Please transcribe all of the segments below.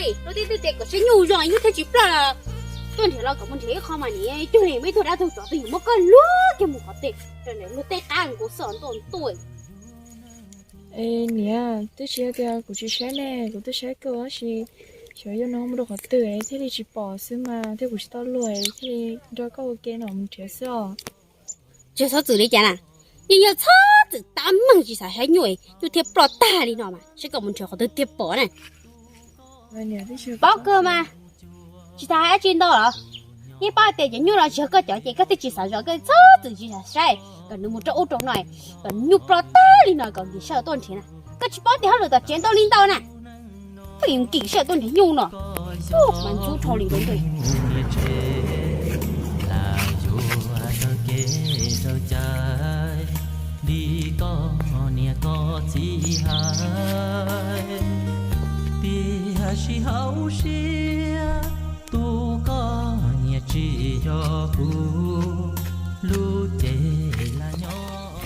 Luag tej twg tias kom saib nyuj zoo ib hnub thiaj tsis ploj los tuaj nrhiav los kom mus nrhiav ib qho mas nim cuag li muaj ib tug dab tug tsov twg yuav muab koj luag kiag mus qhov twg, luag tej qab nkaus xwb ntuj ntuj. Es niam, twb tsis yog tias kuv tsis saib ne, kuv twb saib kawg tab sis xyov yog no mus rau qhov twg thiaj li tsis pom xwb mas thiab kuv tsis tau luag thiaj li nrog koj ua ke no mus nrhiav xwb os. Tsis txhob txwm li cas na, yeej yog txhob txwm tab meeg tsis xav saib nyuj, nyuj thiaj ploj tag li no mas saib koj mus nrhiav qhov twg thiaj pom na. Paub kawg mas, tsis tas hais dab tsi ntau los, yeej paub tias cov nyuj no tsis yog koj cov ces koj thiaj tsis xav zov, koj txhob txwm tsis xav saib kom nws mus rau ub rau no, kom nyuj ploj tag li no kom nkim sij hawm tuaj nrhiav na. Koj tsis paub tias hauj lwm tom tsev ntau li ntau na, pheej nkim sij hawm tuaj nrhiav nyuj no, mas ntxub dhau li ntawd. Li koj niam koj txiv hais, tiam sis hauv siab tus koj niam tsis yog kuv, lub cev lam nyob.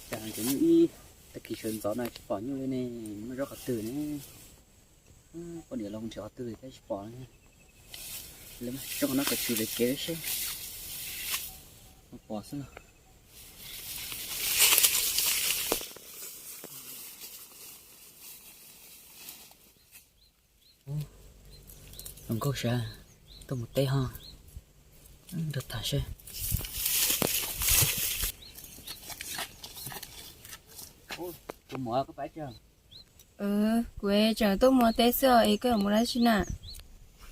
Cas cov nyuj ib tag kis sawv ntxov no tsis pom nyuj li ne, muaj zaub qhov twg ne? Poj niam los nrhiav qhov twg thiab tsis pom li. Lawv mas tso qhov no kom tsis lawv kev seb puas pom xwb los. Zoo nkauj sas, tuaj mus teb ho nrog tham seb. Tus muam, koj pab tso. Kuv tseem tuaj mus teb xwb os, es koj yuav mus dab tsi na?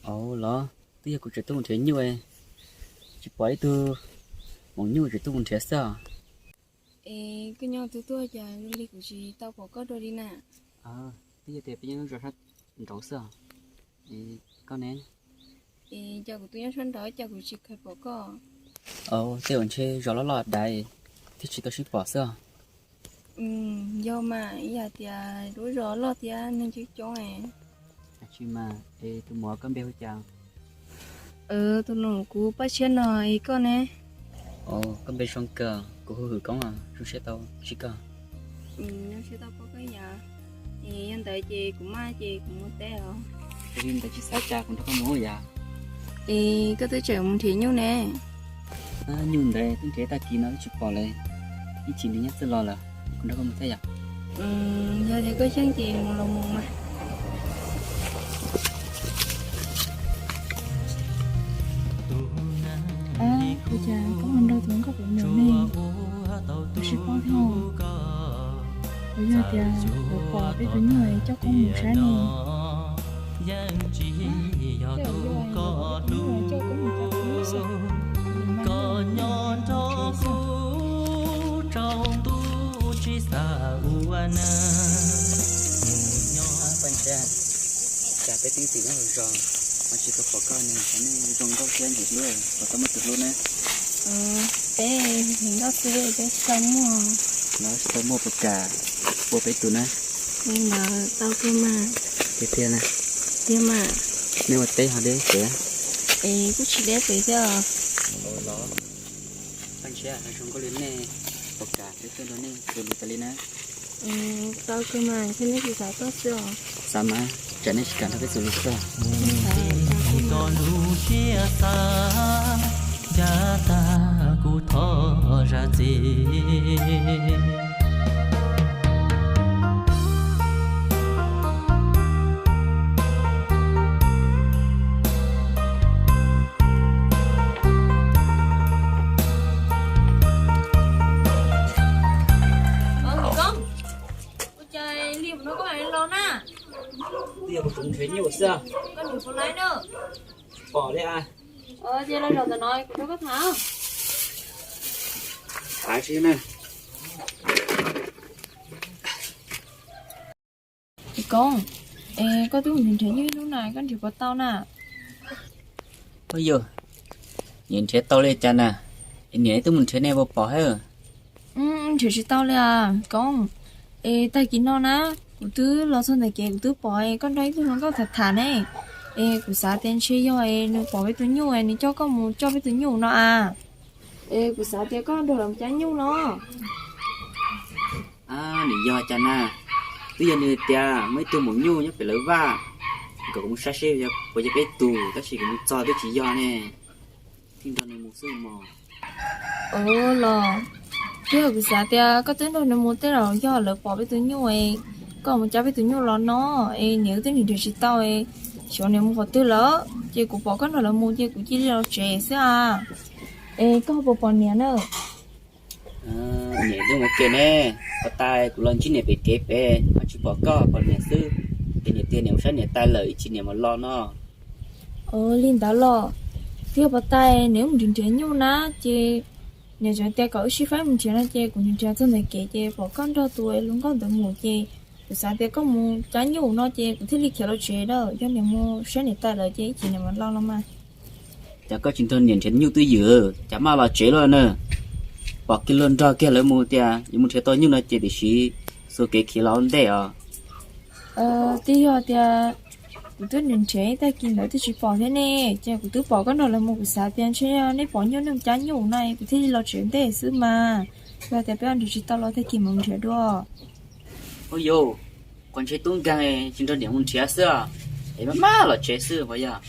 Au los, twb yog kuv tseem tuaj mus nrhiav nyuj, tsis pom ib tug maum nyuj, tseem tuaj mus nrhiav xwb os. Es koj nyob twg tuaj cas zoo li kuv tsis tau pom koj dua li na? Twb yog tias peb nyob lub zos sab nraud xwb os. Koj ne? Es cas kuv twb nyob sab nraud cas kuv tsis kheev pom koj? Au, tej uas ntshe zos loj loj dais thiaj tsis tau sib pom xwb os. Yog mas, ib yam tias lub zos loj thiab neeg coob coob. Tsis mas, es tus muam koj npe hu cas? Tus nus kuv Paj Tshiab no, es koj ne? Koj npe zoo kawg, kuv hu Hwm Koob, zoo siab tau ntsib koj. Zoo siab tau pom koj yom. Es yog ntawd ces kuv maj ces kuv mus teb os. Yog li ntawd tsis xav cas kuv nrog koj mus yom. Es koj twb tseem mus nrhiav nyuj ne? Nyuj ntawd twb nrhiav tag kis no twb tsis pom li, ib chim nws nyob txij los lawm, kuv nrog koj mus thiab yom. Yog tias koj xyeej ces mus los mus mas. Ua cas koj ho nrog tus hluas nkauj pem mus ne? Kuv tsis paub thiab. Puas yog tias lawv pom peb tus nyuj coj koob mus saib ne? Yog tus koj hlub, koj nyob nrog kuv, tsaus ntuj tsis xav ua neej. Mus nyob Paj Ntshiab, cas peb twb txawm nyob hauv zos mas tsis tau pom koj ne, xyov nej zoo nkauj thiab ntxim hlub, puas tau muaj tus hlub ne? Peb hluas nkauj xwb peb tsis tau muaj. Los tsis tau muaj puas kam ua peb tus na? Li ntawd tau kawg mas. Tiag tiag na? Tiag mas. Nej ua teb ho deb pem? Es kuj tsis deb pem thiab os. Los Paj Ntshiab, zoo nkauj li nej, puas kam peb tuaj nrog nej xws li tas li na? Tau kawg mas, thiab nej tsis xav tuaj xwb os. Xav mas, tsam nej tsis kam nrog peb xws li xwb. Tau lub siab xav, yav tag kuv thov zam txim. Ua cas lig no koj mam los na? Twb yog kuv tus nrhiav nyuj xwb. Koj nrhiav puas laib na? Pom li a. Ces los zaum ntawm no kuv nrog koj tham. Tham tsis na. Koob, es koj twb mus nrhiav nyuj ib hnub na, koj nrhiav puas tau na? Ua yog, niam nrhiav tau li cas na? Es niam twb mus nrhiav ne puas pom thiab? Nrhiav tsis tau li as Koob. Es tag kis no na, kuv twb los txog ntawm kev kuv twb pom koj nrog ib tug hluas nkauj tham tham ne. Es kuv xav tias ntshe yog es nws pom peb tus nyuj es nws coj koj mus coj peb tus nyuj no as. Es kuv xav tias koj nrog lawv mus cav nyuj no. Nws yog cas na? Twb yog nws tias muaj ib tug maum nyuj nyob pem lawv vaj, kom kuv mus saib seb puas yog peb tug, tab sis kuv mus txog twb tsis yog ne. Thiaj nrog nws mus xwb mog. Los, twb yog kuv xav tias koj twb nrog nws mus tej zaum yog lawv pom peb tus nyuj es koj mus cab peb tus nyuj los no es niam wb twb nrhiav nrhiav tsis tau es xyov niam mus qhov twg lawm, ces kuv pom koj nrog lawv mus ces kuv cia li los tsev xwb a. Es koj puas pom niam na? Niam twb mus ua ke ne, puag ta kuv los ntsib niam pem kev pem ho tsis pom koj pom niam xwb, ces niam tias niam mus saib niam tais lawm ib chim niam mam los no. Li ntawd los, twb yog puag ta nws mus nrhiav nrhiav nyuj na, ces niam tseem tias kom wb sib faib mus nrhiav no ces kuv nrhiav nrhiav txog ntawm kev ces pom koj nrog tus lub nkauj ntawd mus ces kuv xav tias koj mus cab nyuj no ces kuv thiaj li khiav los tsev lawm, yog niam mus saib niam tais lawm ces ib chim niam mam los los mas. Cas koj tsis nrog niam nrhiav nyuj twj ywm, cas maj los tsev lawm na? Pom kiag luag nrog kiag lawv mus tias yuav mus nrhiav tau nyuj no ces tiam sis xuas kev khiav los ua ntej os. Twb yog tias kuv twb nrhiav nrhiav ib tag kis ntawd twb tsis pom thiab ne, ces kuv twb pom koj nrog lawv mus kuv xav tias ntshe yog nej pom nyuj nej mus cab nyuj na kuv thiaj li los tsev ntej xwb mas. Yog tias peb nrhiav tsis tau los tag kis mam nrhiav dua. Ua yus, qhov ntshe tub nkeeg tsis nrog niam mus nrhiav xwb, es maj maj los tsev xwb puas yog?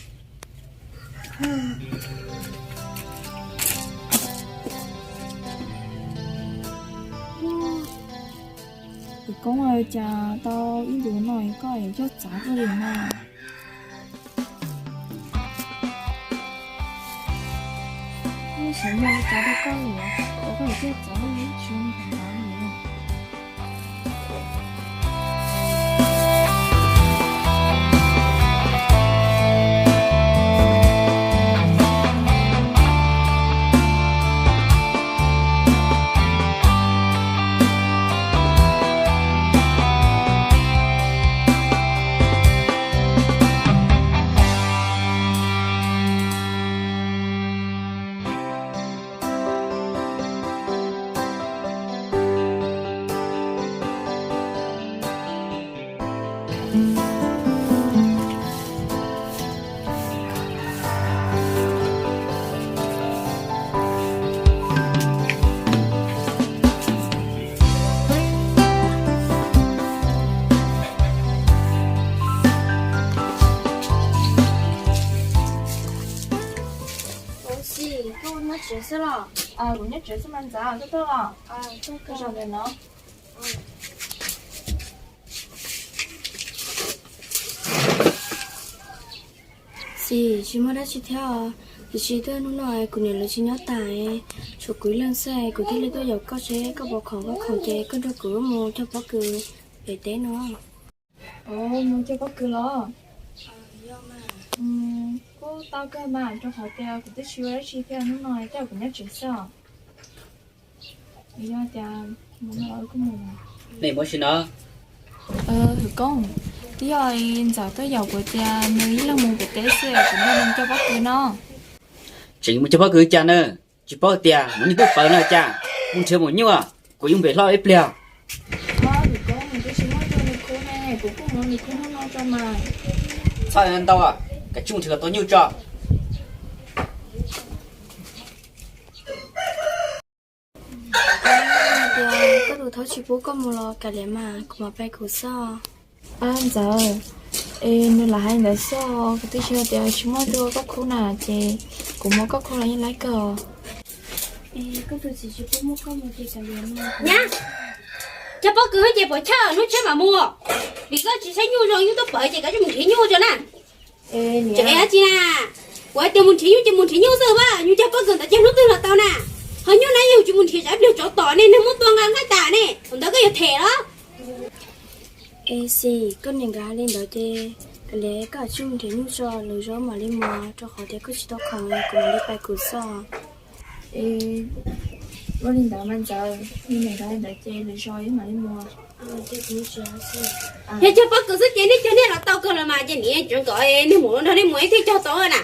Tus koob, cas tau ib ntus no koj coj txav koj li na? Xyov yog li cas rau koj lawm, koj coj txav koj li tsis ua li. Ua si, koj nyob tsev xwb los? Kuv nyob tsev xwb mas ntxawm, koj tuaj los? Koj zaum ntawm no. Xis, tsis muaj dab tsi thiab os, tiam sis twb hnub no kuv niam lawv tsis nyob tas, tshuav kuv ib leeg xwb, kuv thiaj li tuaj yaum koj seb koj puas khoom, koj khoom ces koj nrog kuv mus cog pob kws pem teb no. Mus cog pob kws los? Kuj tau kawg mas, rau qhov tias kuv twb tsis ua dab tsi thiab, hnub no tej zaum kuv nyob tsev xwb os. Yog tias mus no kuj mus. Nej mus si no. Hwm Koob, twb yog ntxawm tuaj yaum kuv tias nws ib leeg mus pem teb xwb, kuv nrog nws cog pob kws no. Tseem mus cog pob kws cas na? Tsis paub tias mus niag tub pawg no cas mus nrhiav maum nyuj, kuv yuav npem hlo ib pliag. Txhob ntau, kav tsij mus nrhiav kom tau nyuj tso. Tias koj tus thaub tsis pub koj mus los kav liam mas, kuv mam pais kuv xwb. Ntxawm, es nws lam hais ntawd xwb, kuv twb tsis hais tias tsis muaj tus ua koj khub na, ces kuv muab koj khub los yeej laib kawg. Nyab, cog pob kws ces puas chawj hnub tshiab mam mus, vim koj tsis saib nyuj zoo, nyuj tuaj pawv ces kav tsij mus nrhiav nyuj tso na. Tseem dab tsi na? Kuv hais tias mus nrhiav nyuj ces mus nrhiav nyuj xwb, nyuj cog pob kws ntawd ces hnub twg los tau na? Ho nyuj na yus tsis mus nrhiav tsam ib pliag tsov tom ne, neeg muab tua nqa nqaij tas ne, thaum ntawd koj yuav them los? Es xis, koj niam nkawd hais li ntawd ces kav liam koj kav tsij mus nrhiav nyuj tso, lwm zaus mam li mus, rau qhov tias koj tsis tau khoom, kuv mam li pais kuv xwb. Es ua li ntawd mas ntxawm, niam nkawd hais li ntawd ces lwm zaus mam li mus. Yog cog pob kws xwb ces nej cog nej los tau kawg los mas, ces niam tseem kom nej mus los nrog nej mus thiaj cog tau na.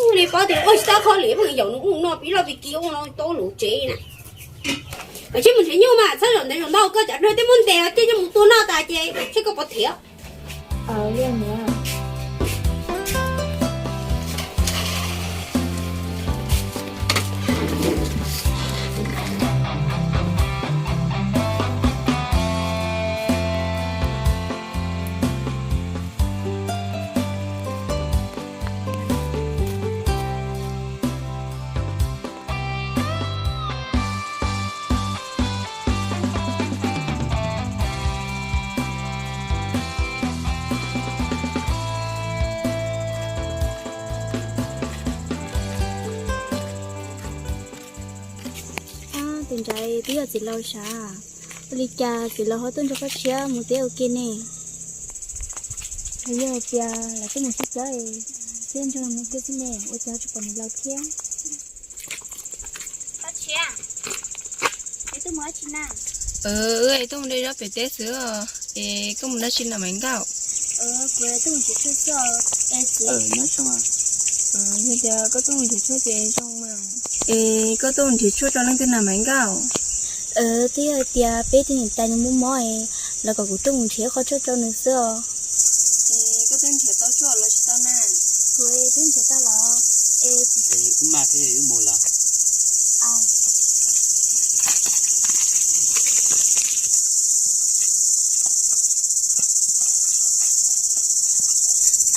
Ua li paub tias ua tsis tau qhov li, pheej yaum nws ua noj pib loj pib kiv ua no tau lus tsev na. Kav tsij mus nrhiav nyuj mas, txhob zaum ntev zaum ntau, koj cov dluag tej muab ntes los coj mus tua noj tas ces seb koj puas them. Twb yog txiv laus sav, ua li cas txiv laus ho tuaj nrog Paj Tshiab mus teb ua ke ne? Yog tias lawv tuaj mus teb chaws, thiab nrog mus teb xwb ne, ua cas tsis pom niam laus thiab? Paj Tshiab, es tuaj mus dab tsi na? Wb tuaj mus de zaub pem teb xwb os, es koj mus dab tsi na Maiv Nkauj? Kuv tuaj mus nrhiav tshuaj xwb os. Es txiv, yog tias koj tuaj mus nrhiav tshuaj ces zoo mas. Es koj tuaj mus nrhiav tshuaj rau leej twg na Maiv Nkauj? Twb yog hais tias peb tug niam tais nws muaj mob es lawv kom kuv tuaj mus nrhiav qhov tshuaj rau nws xwb os. Es koj twb nrhiav tau tshuaj los tsis tau na? Kuv twb nrhiav tau los. Es wb maj thiab wb mus lawm.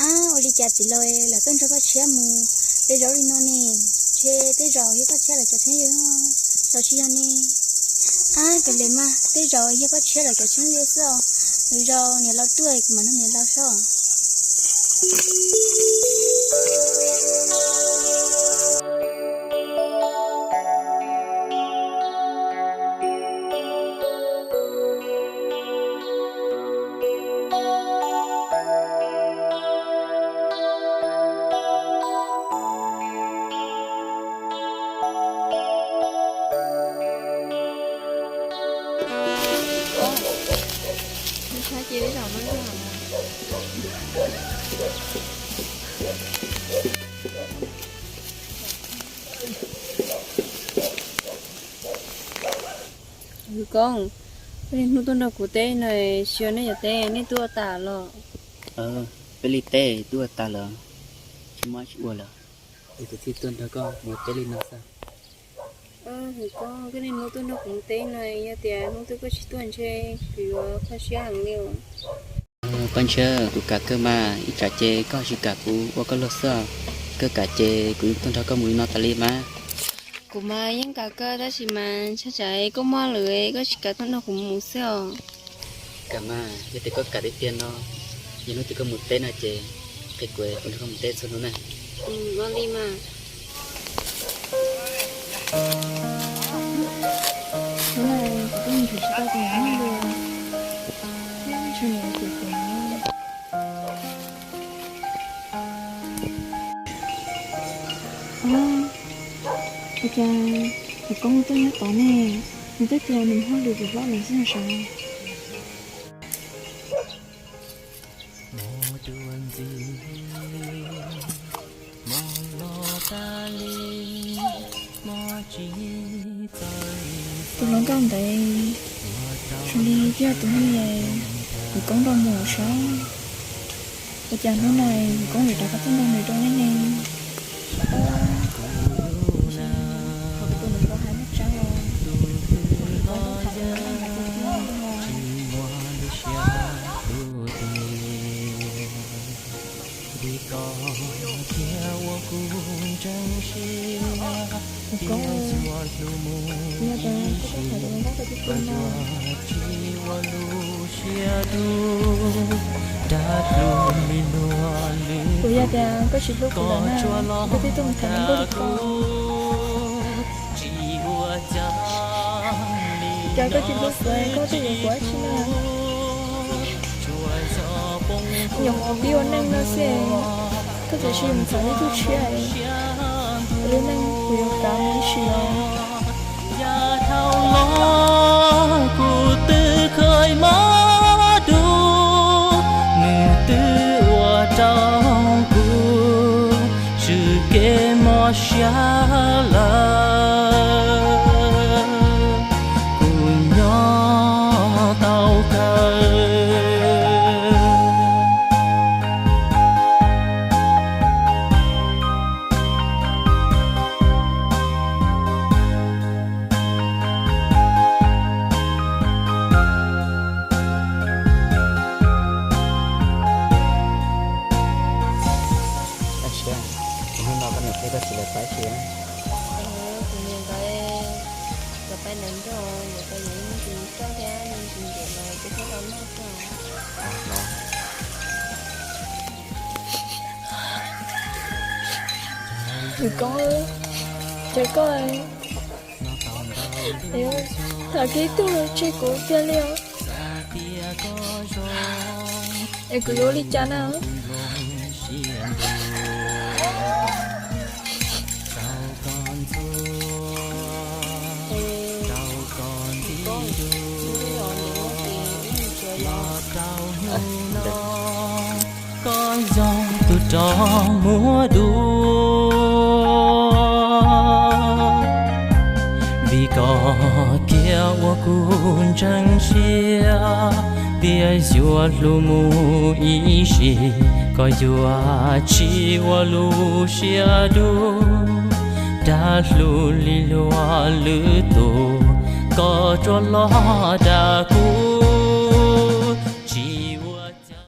Ab, ua li cas txiv laus lawv tuaj nrog Paj Tshiab mus de zaub li no ne? Ntshe tej zaum yog Paj Tshiab lawv cov txheeb ze los tsis yog ne? Ab, kav liam mas, tej zaum yog Paj Tshiab lawv cov txheeb ze xwb os. Lwm zaus niam laus tuaj kuv mam nug niam laus saib. Kwv Koob, koj niaj hnub tuaj nrog kuv teb no, xyov nej yuav teb, nej twb ua tas los? Peb li teb twb ua tas lawm, tsis muaj tsis ua lawm. Es kuv thiaj tuaj nrog koj mus teb li no xwb. Kwv Koob, koj niaj hnub tuaj nrog kuv mus teb no, yog tias hnub twg koj tsis tuaj ntshe kuv yuav kho siab heev li os. Paj Ntshiab, kuv kam kawg mas, ib tsam ces koj tsis kam kuv ua koj luag xwb. Koj kam ces kuv tuaj nrog koj mus li no tas li mas. Kuv mas yeej kam kawg tab sis mas ntshai tsam koj mob lawm koj tsis kam tuaj nrog kuv mus xwb os. Kam mas, yog tias koj kam tiag tiag no, yog hnub twg koj mus teb no ces qhia kuv, kuv nrog koj mus teb txhua hnub na. Ua li mas. Hnub no kuv twb mus nrhiav tsis tau tus nyiam neej li, ntshe nws ua tim kuv. Ua cas Kwv Koob tuaj nyob tod ne? Nws twb tias nws mus hauj lwm vim hlob lawm xwb no sav. Tus hluas nkauj ntawd, zoo li twb yog tus niag Kwv Koob nrog mus sav. Ua cas hnub no Kwv Koob yuav rov qab tuaj nrog nws rau nej ne? Tus hluas nkauj hais muaj tseeb os, tus hluas nkauj tham li no na. Kwv Koob, yog tias koj tsis hlub kuv lawm na, koj twb tuaj mus tham hluas nkauj li ko. Cas koj tsis hlub kuv, koj twb yuav kuv dab tsi na? Nyuam qhuav pib ua neej no xwb, koj tseem sim mus tham ib tug tshiab, lub neej kuv yuav kav mus ib sim os. Yav thaum los kuv twb kheev mob dua, nws twb ua rau kuv swm kev mob siab lawm, kuv nyob tau kawg. Tab sis hnub no koj niam thiab koj txiv lawv pab tsis? Kuv niam nkawd lawv pab ntawd nrog, nkawd pab yuav ib tug tub thiab ib tug ntxhais los ces thiaj tau noj xwb. Kwv Koob, cia koj Thaum kib tug tseg kuv tiag li os. Es kuv yuav ua li cas na? Koj zoo tus rog muab dua, vim koj thiaj ua kuv ntseeg siab tias yuav hlub mus ib sim, koj yuav tsis ua lub siab dub. Dag hlub li luag lwm tus, koj tsuas los dag kuv.